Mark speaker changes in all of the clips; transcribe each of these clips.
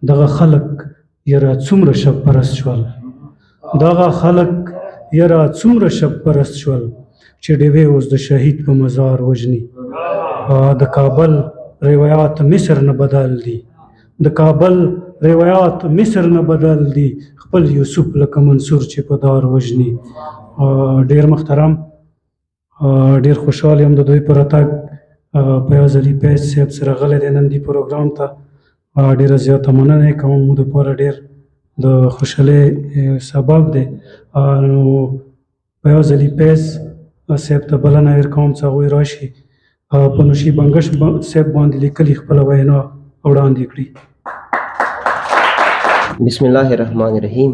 Speaker 1: دغه خلک یره څومره شب پرست شول، دغه خلک یره څومره شب پرست شول چې ډیوې اوس د شهید په مزار وژني. د کابل روایات مصر نه بدل دي، د کابل روایات مصر نه بدل دي، خپل یوسف لکه منصور چې په دار وژني. ډیر محترم، ډیر خوشحال یم د دوی په راتګ. فیاض علي فیض صاحب سره غلی دی نن دې پروګرام ته، ډېره زیاته مننه یې کوم، موږ دپاره ډېر د خوشحالۍ سبب دی. نو فیاض علي فیض صاحب ته بلنه ورکوم چې هغوی راشي په نوشي بنګش صاحب باندې لیکلي خپله وینا وړاندې کړي.
Speaker 2: بسم الله الرحمن الرحیم.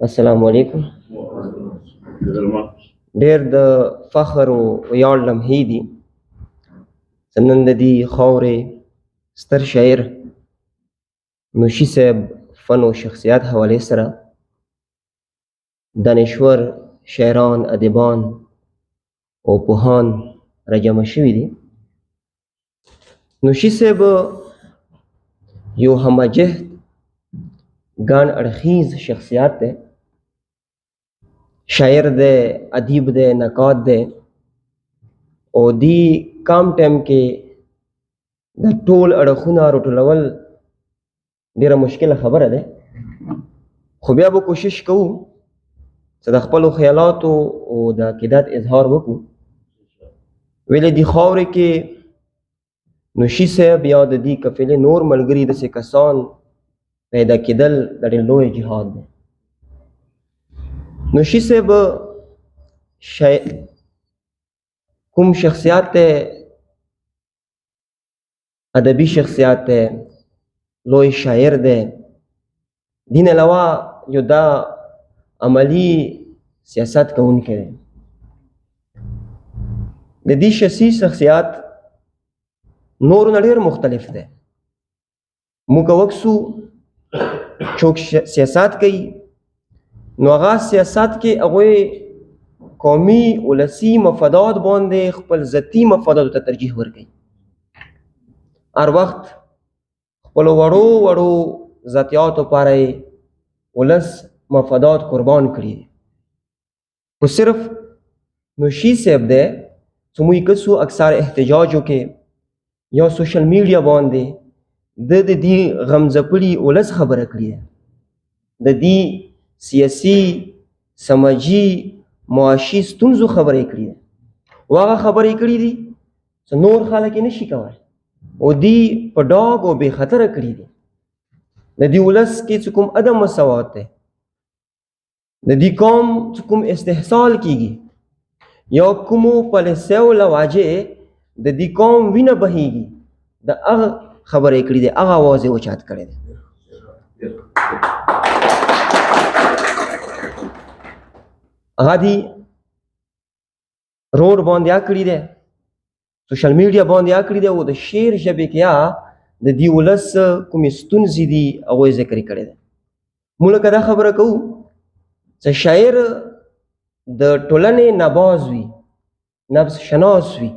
Speaker 2: السلام علیکم. ډېر د فخر او ویاړ لمحې دي چې نن د دې خاورې ستر شاعر نوشي صاحب فن او شخصیت حوالې سره دانشور، شاعران، ادیبان او پوهان راجمع شوي دي. نوشي صاحب یو همجهت ګڼ اړخیز شخصیت دی، شاعر دی، ادیب دی، نقاد دی، او دی کم ټایم کې د ټول اړخونه راټولول ډېره مشکله خبره ده، خو بیا به کوشش کوو چې د خپلو خیالاتو او د عقیدت اظهار وکړو. ویلې دې خاورې کې نوشي صاحب یا د دې قافلې نور ملګري داسې کسان پیدا کېدل د ډېر لوی جهاد دی. نوشي صاحب کوم شخصیت دی، ادبي شخصیت دی، لوی شاعر دی، دین علاوه یو دا عملی سیاست کوونکی دی. د دې شخصي شخصیت نورو نه ډېر مختلف دی. موږ وکسو څوک سیاست کوي نو هغه سیاست کې هغوی قومي ولسي مفادات باندې خپل ذاتي مفاداتو ته ترجیح ورکوي. هر وخت خپلو وړو وړو ذاتیاتو لپاره یې ولس مفادات قربان کړي دي. خو صرف نوشي صاحب دی چې موږ یې کسو اکثر احتجاجو کې یا سوشل میډیا باندې د دې غمځپلي ولس خبره کړې ده، د دې سیاسي، سماجي، معاشي ستونزو خبره یې کړې ده، او هغه خبرې یې کړې دي چې نور خلک یې نشي کولی، او دی په ډاګ او بې خطره کړي دي. د دې ولس کې چې کوم عدم مساوات دی، د دې قوم چې کوم استحصال کیږي یا کومو پالیسیو له وجې د دې قوم وینه بهیږي، د هغه خبرې کړې دي، هغه اواز یې اوچت کړی دی. هغه دي روډ باندې یا کړي دی، سوشل میډیا باندې یا کړي دی، او د شعر ژبې کې یا د دې ولس کومې ستونزې دي هغو یې ذکر کړی دی. موږ لکه دا خبره کوو چې شاعر د ټولنې نباز وي، نبض شناس وي.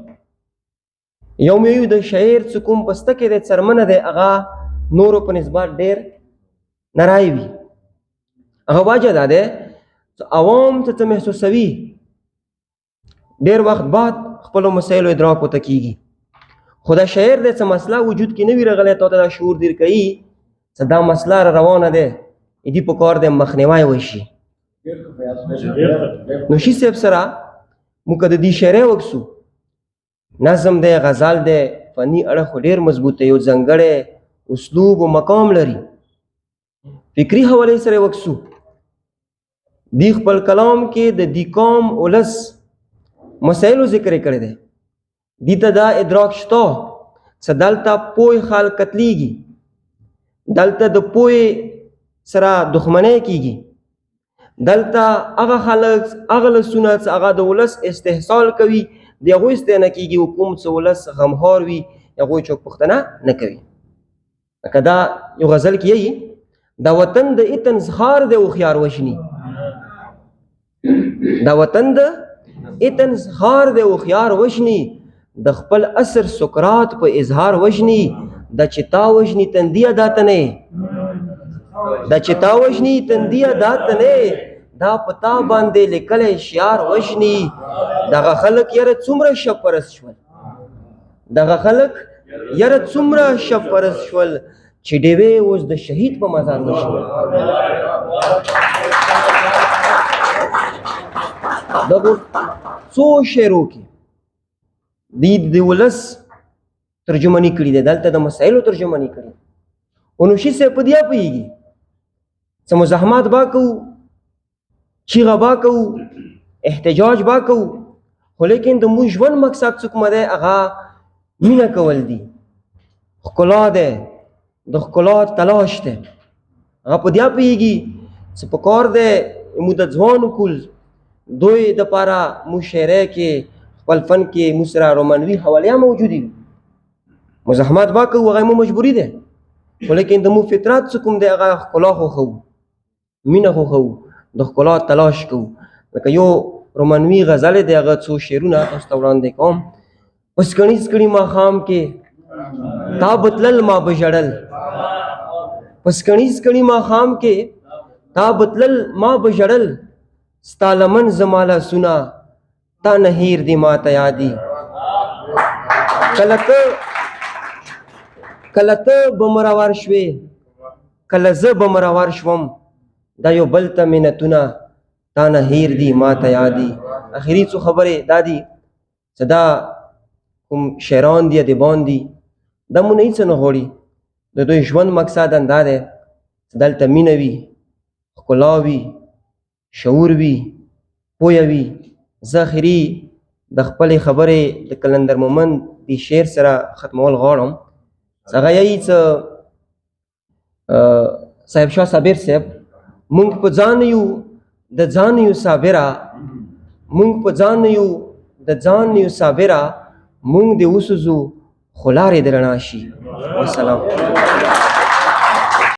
Speaker 2: یو مې یو د شاعر چې کوم پستکی دی، څرمنه دی، هغه نورو په نسبت ډېر نری وي. هغه وجه دا دی چې عوام ته څه محسوسوي، ډېر وخت بعد خپلو مسایلو ادراک ورته کېږي. خو دا شاعر دی څه مسله وجود کې نه وي راغلی، تا ته دا شعور در کوي چې دا مسله را روانه ده، دې په کار دی مخنیوی وشي. نوشي صاحب سره موږ که د دې شاعرۍ وکسو، نظم دی، غزل دی، فني اړخ خو ډېر مضبوط دی، یو ځانګړی اسلوب او مقام لري. فکري حوالې سره وکسو، دی خپل کلام کې د دې قوم ولس مسایلو ذکر یې کړی دی. دې ته دا ادراک شته چې دلته پوه خلک قتلیږي، دلته د پوهې سره دښمنۍ کیږي، دلته هغه خلک هغه لسونه چې هغه د ولس استحصال کوي د هغوی ستاینه کیږي، او کوم چې ولس غمخوار وي هغوی څوک پوښتنه نه کوي. لکه دا یو غزل کې یې دا وطن د اتن زخار دی هوښیار وژني، دا وطن د اتن زخار دی هوښیار وژني، د خپل عصر سقراط په اظهار وژني، دا چې تا وژني تندی ادا ته نه یې، دا چې تا وژني تندیه دا ته نه، دا په تا باندې لیکلی شعار وژني. دغه خلک یاره څومره شب پرست شول، دغه خلک یاره څومره شب پرست شول چې ډیوې اوس د شهید په مزار وژني. دغو څو شعرو کې دی د ولس ترجماني کړې ده، دلته د مسایلو ترجماني کړې. ونوشي صاحب په دې پوهېږي څه مزاحمات با کوو، چیغه با کوو، احتجاج با کوو، خو لیکن د موږ ژوند مقصد څه کومه دی؟ هغه مینه کول دي، ښکلا دی، د ښکلا تلاش دی. هغه په دې پوهېږي چې په کار دی موږ د ځوانو کول دوی دپاره موږ شاعرۍ کې خپل فن کې موږ سره رومانوي حوالې هم موجودې وي. مزاحمت با کوو، هغه مو مجبوري ده، خو لیکن د موږ فطرت څه کوم دی؟ هغه ښکلا خوښوو، مینه خوښوو، د ښکلا تلاش کوو. لکه یو رومانوي غزل دی، هغه څو شعرونه تاسو ته وړاندې کوم. په سکڼي سکڼي ماښام کې تا به تلل ما به ژړل، په سکڼي سکڼي ماښام کې تا به تلل ما به ژړل، ستا لمن زما لاسونه تا نه هېر دي ما ته یاد دي. کله ته به مرور شوې، کله زه به مرور شوم، دا یو بل ته منتونه تا نه هېر دي ما ته یاد دي. اخري څو خبرې دا دي چې دا کوم شاعران دي، ادیبان دي، دا مونږ هېڅ نه غواړي. د دوی ژوند مقصد همدا دی چې دلته مینه وي، ښکلا وي، شعور وي، پوهه وي. زه اخري د خپلې خبرې د قلندر مومند د شعر سره ختمول غواړم. هغه یایي چې صاحب شاه صابر صاحب، مونږ په ځان یو د ځان یو صابره، مونږ په ځان یو د ځان یو صابره، مونږ دې وسوځو خو لارې د رڼا شي. والسلام.